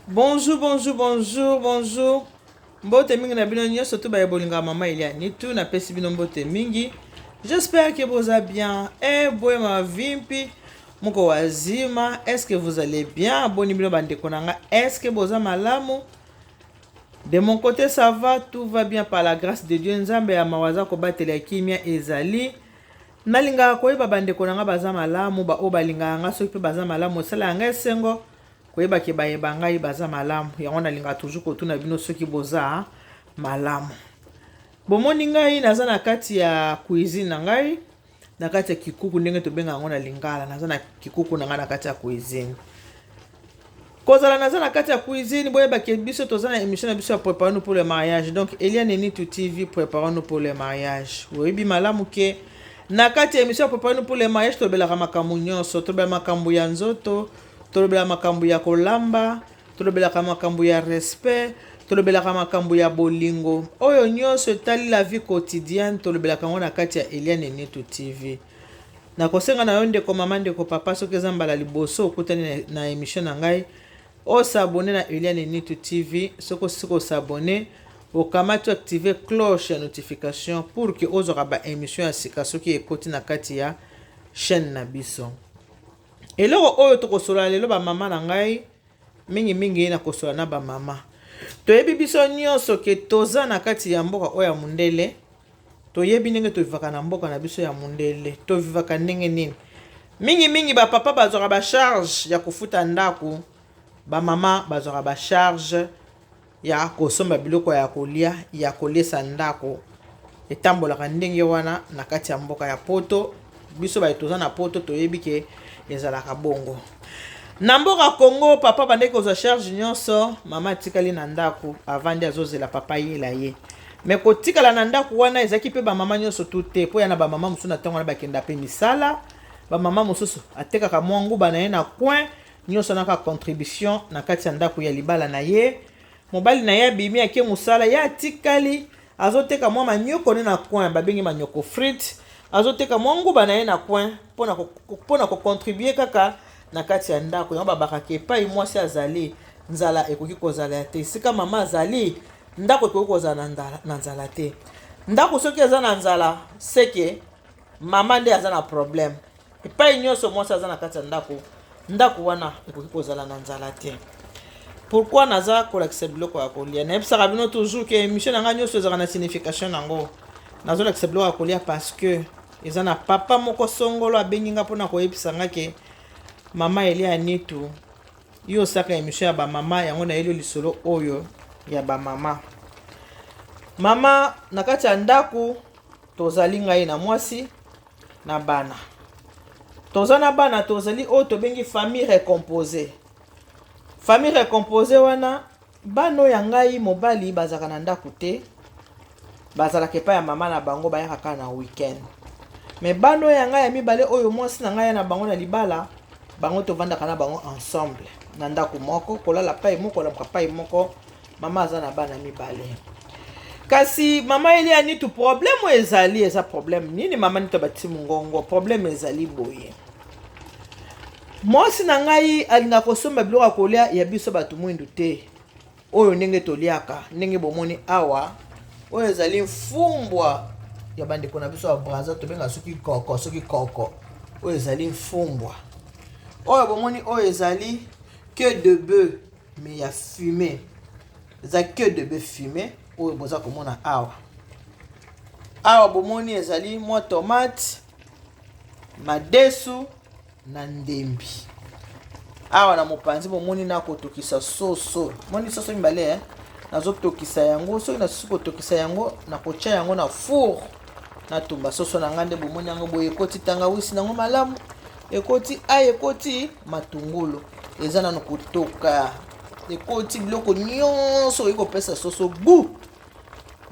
Bonjour, bonjour, bonjour, bonjour. Mbote mingi na bino nyonso to baye bolinga mama Eliane tu napesi bino mbote mingi. J'espère que boza bien. Eh boyema vimpi moko wazima. Est-ce que vous allez bien? Boni bino bandeko na nga. Est-ce que boza malamu? De mon côté ça va, tout va bien par la grâce de Dieu. Nzambe ya mawa aza kobatela kimia ezali. Nalingaka koyeba bandeko na nga baza malamu, ba oyo balingaka nga soki mpe baza malamu esalaka nga esengo koyeba ke bayeba ngai baza malamu. Yango nalingaka toujours kotuna bino soki boza malamu. Bomoni ngai naza na kati ya cuisine na ngai, na kati ya kikuku ndenge tobengaka yango na lingala, naza na kikuku na ngai na kati ya cuisine. Kozala naza na kati ya cuisine, boyeba ke biso toza na émission na biso ya Préparons-nous pour le mariage. Donc Eliane Nitu TV, Préparons-nous pour le mariage. Oyebi malamu ke na kati ya émission ya Préparons-nous pour le mariage tolobelaka makambo nyonso, tolobela makambo ya nzoto, tolobela makambo ya kolamba, tolobelaka makambo ya respect, tolobelaka makambo ya bolingo. Oyo nyonso etali la vie quotidienne tolobelaka yango na kati ya Eliane Nitu TV. Nakosenga na yo ndeko mama, ndeko papa, soki eza mbala liboso okutani na émission na ngai, os'abonner na Eliane Nitu TV. Soki osisi kos'abonner, okamati active cloche ya notification pour que ozwaka ba émission ya sika soki ekoti na kati ya chaîne na biso. Eloko oyo tokosolola lelo, bamama na ngai, mingimingi na kosolola na bamama, toyebi biso nyonso ke toza na kati ya mboka oyo ya mondele. Toyebi ndenge tovivaka na mboka na biso ya mondele, tovivaka ndenge nini. Mingimingi bapapa bazwaka bacharge ya kofuta ndako, bamama bazwaka bacharge ya kosomba biloko ya kolia, ya kolesa ndako. Etambolaka ndenge wana na kati ya mboka ya poto. Biso baye toza na poto toyebi ke ezalaka bongo. Na mboka Congo, papa bandeki kozwa charge nyonso, mama atikali na ndako, avandi azozela papa yela ye. Me kotikala na ndako wana ezalaki mpe bamama nyonso tu te, mpo ya na bamama mosusu na ntango wana bakenda mpe misala. Bamama mosusu atekaka mwa nguba na ye na coin, nyonso naka contribution na kati ya ndako ya libala na ye. Mobali na ye abimi ake mosala, ye atikali azoteka mwa manyoko ne na coin, babengi manyoko frite, azoteka mwa nguba na ye na coin mpona kocontribuer kaka na kati ya ndako. Yango babakaka epai mwasi azali, nzala ekoki kozala te. Esika mama azali, ndako ekoki kozala na nzala te. Ndako soki eza na nzala, seke mama nde aza na problème. Epai nyonso mwasi aza na kati ya ndako, ndako wana ekoki kozala na nzala te. Pourquoi naza kolakisa biloko ya kolia? Nayebisaka bino toujours ke émission na ngai nyonso ezalaka na signification nango. Nazolakisa biloko ya kolia parce que eza na papa moko songolo abengi nga mpona koyebisa nga ke mama Elia Nitu, yo osaka émission ya bamama, yango nayeli lisolo oyo ya bamama. Mama, na kati ya ndako tozali ngai na mwasi na bana, toza na bana, tozali oyo tobengi famille recomposée. Famille recomposée wana, bana oyo ya ngai mobali bazalaka na ndako te, bazalaka epai ya mama na bango, bayaka kaka na weekend. Me bana oyo ya ngai ya mibale, oyo mwasi na ngai ya na bango na libala, bango tovandaka na bango ensemble na ndako moko, kolala pai moko, kolamuka pai moko. Mama aza na bana mibale. Kasi mama Elia Nitu, problème oyo ezali, eza problème nini? Mama Nitu abati mongongo, problème ezali boye: mwasi na ngai alingaka kosomba biloko ya kolia ya biso bato mwindu te, oyo ndenge toliaka, ndenge bomoni awa. Oyo ezali mfumbwa ya bandeko na biso ya Braza, tobenga soki koko, soki koko. Oyo ezali mfumbwa oyo bomoni, oyo ezali queue de bœuf mais ya fumé, eza queue de bœuf fumé oyo boza komona awa. Awa bomoni ezali mwa tomate, madesu na ndembi. Awa na mopanzi bomoni nakotokisa soso, moni soso mibale, eh? Nazotokisa yango. Soki nasusi kotokisa yango, nakotia yango na four, natumba soso na ngai. Nde bomoni yango boye, ekoti tangawisi nango malamu, ekoti ai, ekoti matungulu, eza nano kotoka, ekoti biloko nyonso okoki kopesa soso goût,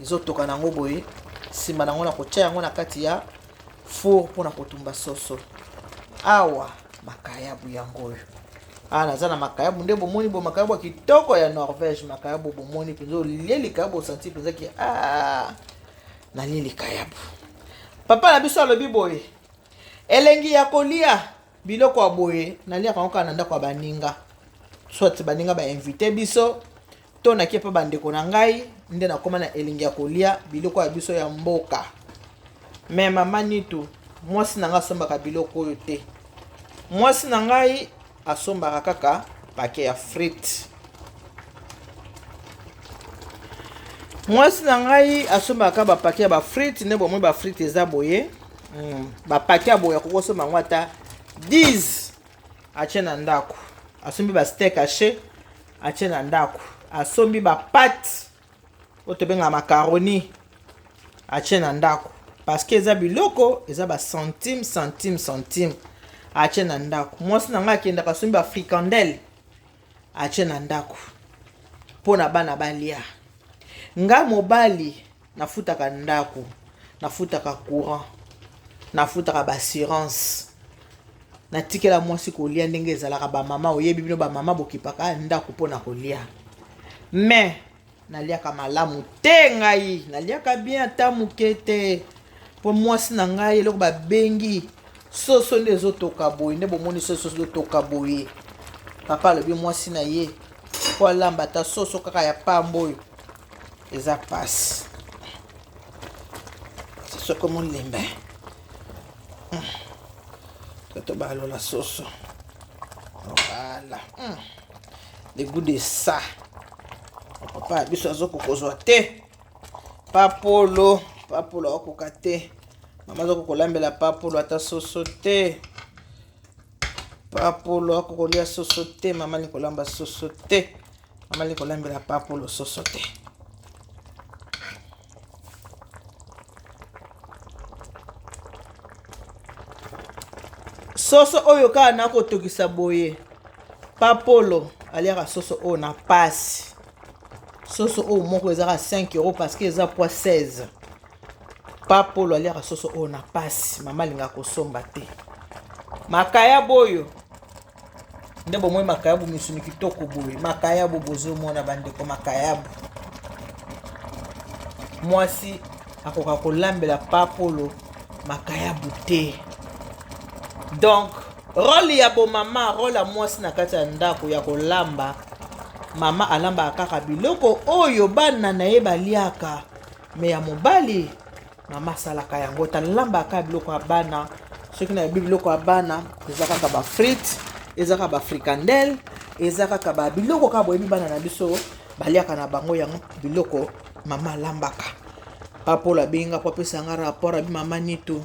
ezotoka nango boye. Nsima nango nakotia yango na kati ya four mpona kotumba soso. Awa makayabu yango oyo, awa naza na makayabu. Nde bomoni bo makayabu ya kitoko ya Norvège. Makayabu bomoni mpenza, olie likayabu, osanti mpenza ke ah, nalie likayabu. Papa na biso alobi boye: elengi ya kolia biloko ya boye, naliaka yango kaka na ndako ya baninga. Soit baninga ba invite biso to nake mpe bandeko na ngai nde nakoma na elengi ya kolia biloko ya biso ya mboka. Me mama Nitu, mwasi na ngai asombaka biloko oyo te. Mwasi na ngai asombaka kaka pake ya frite. Mwasi na ngai asombaka kaka bapake ya bafrite nde bomoi bafrite eza boye. Bapake ya boye akoki kosomba yango ata 10 atie na ndako. Asombi ba steak haché atie na ndako. Asombi ba pâte oyo tobengaka macaroni atie na ndako. Parce que eza biloko eza ba centime centime centime atie na ndako. Mwasi na ngai akendaka asombi ba fricandelle atie na ndako mpo na bana balia. Nga mobali nafutaka ndako, nafutaka courant, nafutaka ba assurance. Natikela mwasi kolia ndenge ezalaka. Bamama oyebi bino bamama bokipaka ndako mpo na kolia. Mais naliaka malamu te, ngai naliaka bien ata moke te, mpo mwasi na ngai eloko babengi soso nde ezotoka boye, nde bomoni soso ezotoka boye. Papa alobi mwasi na ye mpo alamba ata soso kaka ya pamba oyo eza pasi. Soso ekomolemba to balola soso. Voilà, le goût de ça. Papa biso azokokozwa te. Papolo, papolo akokoka te. Mama azokoka kolambela papolo ata soso te. Papolo akokolia soso te. Mama alingi kolamba soso te. Mama alingi kolambela papolo soso te. Soso oyo kaka nakotokisa boye, papolo aliaka soso oyo na pasi. Soso oyo moko ezaka 5 euro parce que eza poids 16. Papolo aliaka soso oyo na pasi. Mama alingaka kosomba te. Makayabu oyo nde bomoi, makayabu misuni kitoko boye. Makayabu bozomona bandeko, makayabu mwasi akoka kolambela papolo makayabu te. Donc role ya bomama, role ya mwasi na kati ya ndako ya kolamba, mama alambaka kaka biloko oyo bana na ye baliaka. Me ya mobali, mama asalaka yango te, alambaka biloko ya bana. Soki nayebi biloko ya bana eza kaka bafrite, eza kaka bafricandelle, eza kaka babiloko kaka boyebi bana na biso baliaka na bango, yango biloko mama alambaka. Papolo abengi nga po apesa nga rapport. Abi mama Nitu,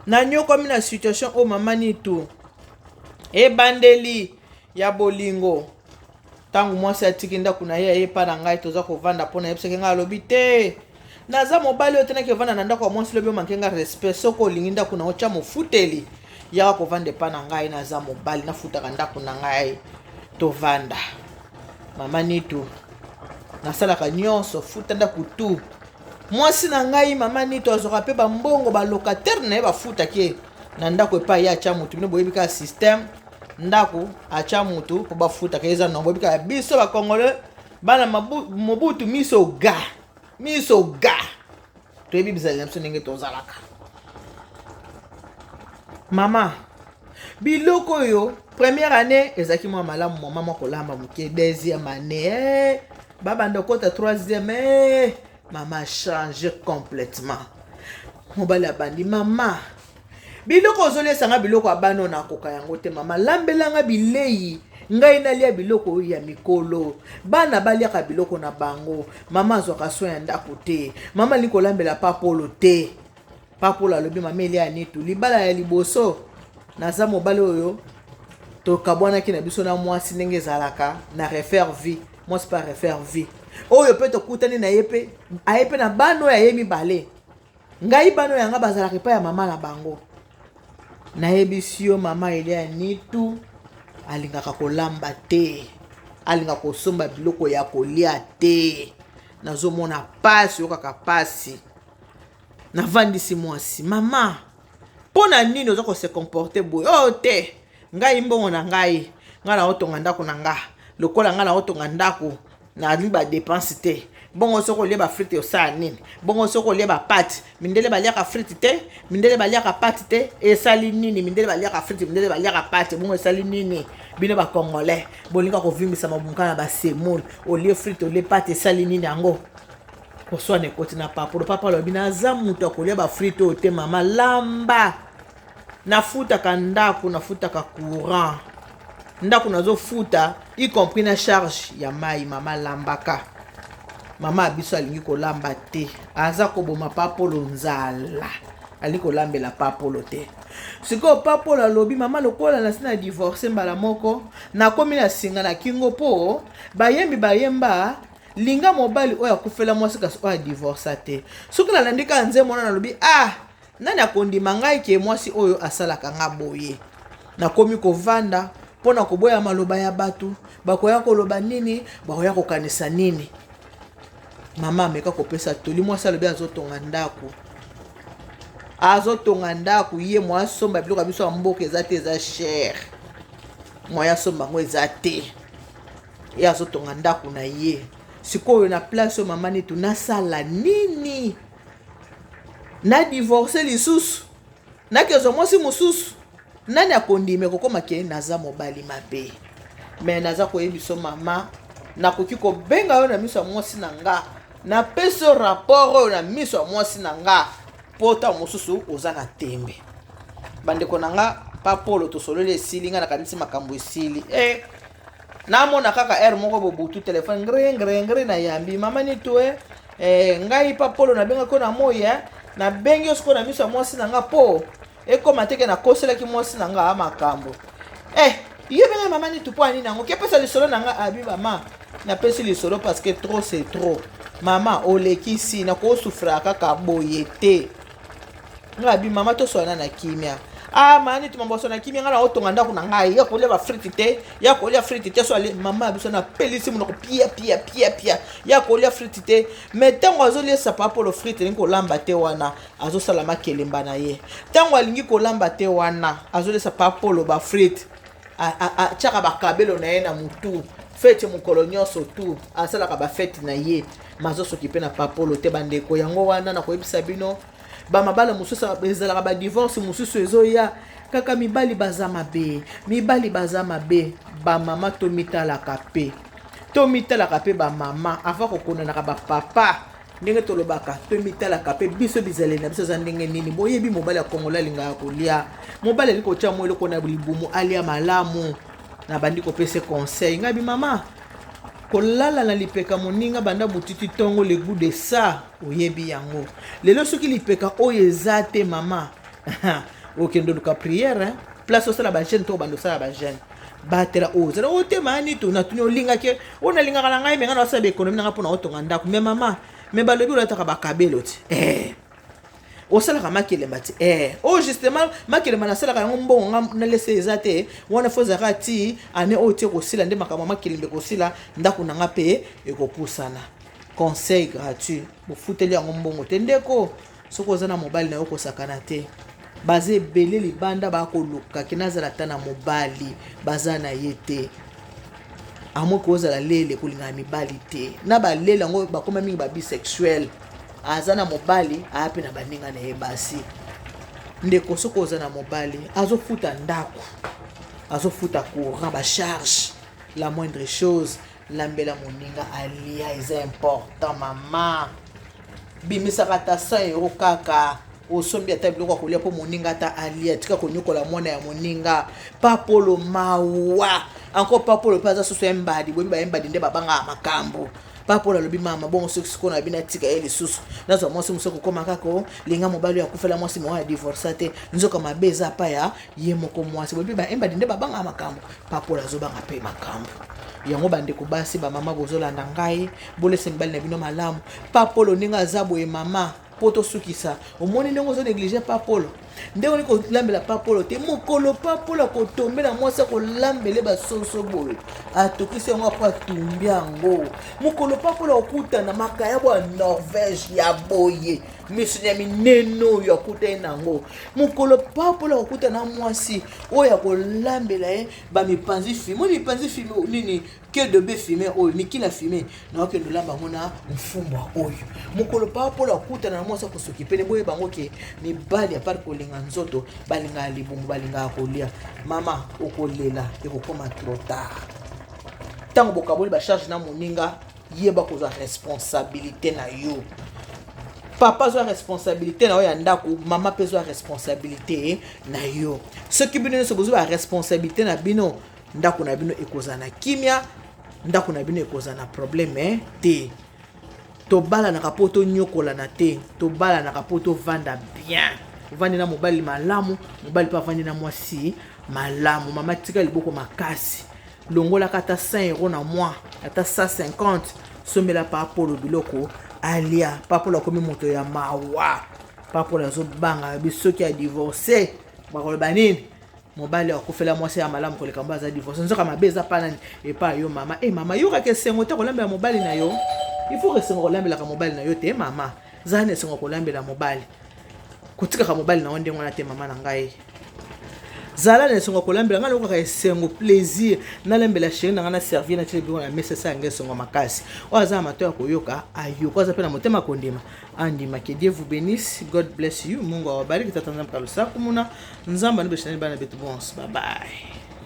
nanyokwami na situation oyo. Mama Nitu, ebandeli ya bolingo, ntango mwasi atiki ndako na ye aye epa na ngai, toza kovanda, mpo nayebisaki ngai, alobi te, naza mobali oyo tenaki ovanda na ndako ya mwasi, lobi omanke nga respect. Soki olingi ndako na otya mofuteli, yaka kovanda epa na ngai. Naza mobali, nafutaka ndako na ngai, tovanda. Mama Nitu, nasalaka nyonso, futa ndako tu. Mwasi na ngai, mama Nitu, azwaka mpe bambongo balocataire na ye bafutaki na ndako epai ye atya motu. Bino boyebi kaka système, ndako atya motu mpo bafutaka eza no. Boyebi kaka biso bacongolais, bana Mobutu, miso ga miso ga, toyebi bizali na biso ndenge tozalaka. Mama, biloko oyo, première année ezalaki mwa malamu, mama mwa kolamba moke. Deuxième année, babanda okota troisième, mama change complètement. Mobali abandi: mama, biloko ozoliesanga, biloko ya bana oyo, nakoka yango te. Mama, lambelanga bilei ngai nalia biloko oyo ya mikolo, bana baliaka biloko na bango. Mama azwaka soin ya ndako te. Mama alingi kolambela papolo te. Papolo alobi: mama Elia Nitu, libala ya liboso, naza mobali oyo, tokabwanaki na biso na mwasi ndenge ezalaka na refaire vie, mwasi mpe refaire vie oyo mpe tokutani na ye mpe aye mpe na bana oyo aye mibale. Ngai bana oyo yanga bazalaka epai ya mama na bango. Nayebisi yo, mama Elia Nitu alingaka kolamba te, alingaka kosomba biloko ya kolia te. Nazomona pasi, oyokaka pasi. Navandisi mwasi: mama, mpo na nini oza kose comporter boye? Oyo te, ngai mbongo na ngai, ngai naotonga ndako na nga. Lokola ngai naotonga ndako, nalingi badépenses te. Bongo soki olie bafrite osala nini? Bongo soki olie bapate? Mindele baliaka frite te, mindele baliaka pate te, esali nini? Mindele baliaka frite, mindele baliaka pate, bongo esali nini? Bino bacongolais bolinga kovimbisa mabunka na basemoule. Olie frite, olie pate, esali nini yango? Koswana ekoti na papolo. Papa alobi, naza moto ya kolia bafrite oyo te. Mama, lamba. Nafutaka ndako, nafutaka courant, ndako nazofuta, y compris na charge ya mai. Mama, lambaka. Mama ya biso alingi kolamba te, aza koboma papolo nzala, alingi kolambela papolo te. Sikoyo papolo alobi, mama, lokola nasi na divorce mbala moko, nakomi na singa na kingo, mpo bayembi bayemba: "Linga mobali oyo akufela mwasi, kasi oyo adivorsa te." Soki nalandi kaka nzembo wana, nalobi: "Ah, nani akondima ngai ke mwasi oyo asalaka nga boye?" Nakomi kovanda mpo na koboya maloba ya bato. Bakoya koloba nini? Bakoya kokanisa nini? Mama ameka kopesa toli. Mwasi alobi azotonga ndako, azotonga ndako. Ye mwa asomba biloko ya biso ya mboka eza te, eza cher, mwa asomba yango eza te. Ye azotonga ndako na ye. Sikoyo na place oyo, mama Nitu, nasala nini? Na divorce lisusu, nakezwa mwasi mosusu, nani akondima? Ekokóma ke naza mobali mabe. Me naza koyebiso, mama, nakoki kobenga yo na miso ya mwasi na nga, napesi yo rapport oyo na miso ya mwasi na nga, mpo ntango mosusu oza na tembe. Bandeko na nga, papolo tosololi, esili. Nga nakanisi makambo esili. Namona kaka heure moko bobutu, telefone ngre ngre ngre, nayambi: "Mama Nitu, ngai papolo, nabengaki na moi, nabengi yo sikoyo na miso ya mwasi na nga, mpo ekóma teke nakoselaki mwasi na nga makambo. Yo bengai mama Nitu mpo anini yango kepesa lisolo na nga?" Abi: "Mama, napesi lisolo parce que trop c'est trop. Mama, olekisi, nakosufra kaka boye te." Nga abi: "Mama, toswana na kimia." "Ah, mama Nitu, mambo na kimia. Nga na otonga ndako na ngai, ya kolia bafrite te, ya kolia frite te." So ale mama ya biso napelisi monoko, pia pia pia pia, ya kolia frite te. Mais ntango azoliesa papolo frite, alingi kolamba te wana, azosala makelemba na ye. Ntango alingi kolamba te wana, azoliesa papolo bafrite, atiaka bakabelo na ye na mutu. Fête mokolo nyonso tu asalaka bafête na ye, mazosoki mpe na papolo te. Bandeko, yango wana nakoyebisa bino, bamabala mosusu ezalaka badivorce mosusu ezoya kaka mibali baza mabe, mibali baza mabe. Bamama, tomitalaka mpe, tomitalaka mpe bamama avant kokonanaka bapapa. Ndenge tolobaka, tomitalaka mpe biso, bizaleli na biso eza ndenge nini? Boyebi, mobali ya Kongola alingaka kolia, mobali alingi kotia mwa eloko na libumu, alia malamu. Nabandi kopesa conseil. Ngai bi: "Mama, kolala na lipeka moninga banda butiti ntongo, le goût de ça oyebi yango. Lelo soki lipeka oyo eza te, mama, okende oluka prière, hein? Place osala bajeûne to obanda osala bajeûne, batela oyo ozala oyo te." Mani to natuni: "Olingaki oyo?" "Nalingaka na ngai, me ngai na osala baéconomie na ngai mpona otonga ndako." "Me mama, me balobi olataka bakabelo ti, osalaka makelemba ti." "Oyo justement makelemba nasalaka yango, mbongo nga nalesa eza te wana. Fo ezalaka ti ane oyo ti ekosila nde makambo ya makelemba ekosila, ndako na nga mpe ekopusana." Conseil gratuit, bofuteli yango mbongo te. Ndeko, soki oza na mobali na yo, kosakana te. Baza ebele libanda bakoluka ke nazala ata na mobali, baza na ye te. Amoki ozala lele, kolingaka mibali te. Na balele yango bakoma mingi babisexuel, aza na mobali, aya mpe na baninga na ye basi. Ndeko, soki oza na mobali azofuta ndako, azofuta courant, bacharge, la moindre chose, lambela moninga alia, eza important. Mama, bimisaka ata 100 euro kaka, osombi ata biloko ya kolia mpo moninga ata alia. Tika konyokola mwana ya moninga. Papolo mawa encore. Papolo mpe aza susu embadi. Boyebi bayembadi nde babangaka makambo. Papolo alobi: "Mama, bongo soki sikoyo na bino atika ye lisusu, nazwa mwasi mosusu, kokóma kaka olinga mobali oyo akufela mwasi, moko ya divorsa te, nzoka mabe eza pa ya ye moko mwasi." Boyebi bayembadi nde babangaka makambo. Papolo azobanga mpe makambo yango. Bandeko basi, bamama bozolanda ngai, bolesa mibali na bino malamu. Papolo ndenge aza boye, mama, mpo tosukisa, omoni ndenge ozo néglige papolo. Ndenge nini kolambela papolo te? Mokolo papolo akotombe na mwasi, akolambele basoso boye, atokisi yango apo atumbi yango. Mokolo papolo akokutana makayabo ya Norvège ya boye, misuni ya minene oyo akuta ye nango. Mokolo papolo akokutana na mwasi oyo akolambela ye bamipanzi fime oyo, mipanzi fime nini, que de be fime oyo, mikila fime, naokende olamba yango na mfumbwa oyo. Mokolo papolo akutana na mwasi akosokipene, boyeba yango ke mibali apart kolinga nzoto, balingaka libumu, balingaka kolia. Mama, okolela, ekokoma trop tard. Ntango bokaboli bacharge na moninga, yeba kozwa responsabilité na yo. Papa, azwa responsabilité na yo ya ndako. Mama mpe, zwa responsabilité na yo. Soki bino nyonso bozwa baresponsabilité na bino, ndako na bino ekozala na kimia, ndako na bino ekozala na problème te. Tobalanaka mpo tonyokolana te, tobalanaka mpo tovanda bien. Ovandi na mobali malamu, mobali mpe avandi na mwasi malamu. Mama, tika liboko makasi, longolaka ata 100 € na mwa, ata 150, sombela papolo biloko alia. Papolo akomi moto ya mawa. Papolo azobanga bi soki adivorce, bakoloba nini? Mobali akufela mwasi ya malamu koleka mbo aza divorce. Nzoka mabe eza pa nani? Epa yo, mama. E mama, yokaka esengo te kolambela mobali na yo? Il faut esengo kolambelaka mobali na yo te. Mama, zala na esengo kolambela mobali, kotikaka mobali na yo ndenge wana te. Mama na ngai, zala na esengo kolambela. Ngai nayokaka esengo, plaisir, nalambela chéri na ngai, na servir, na tiela biloko na mesa, esa yanga esengo makasi. Oyo aza na mato ya koyoka, ayoka. Aza mpe na motema kondima, andima. Que Dieu vous bénisse. God bless you. Mungu awabariki. Tata Nzambe kalusaku muna Nzambe anibeshanani bana betu bonse. Bye bye.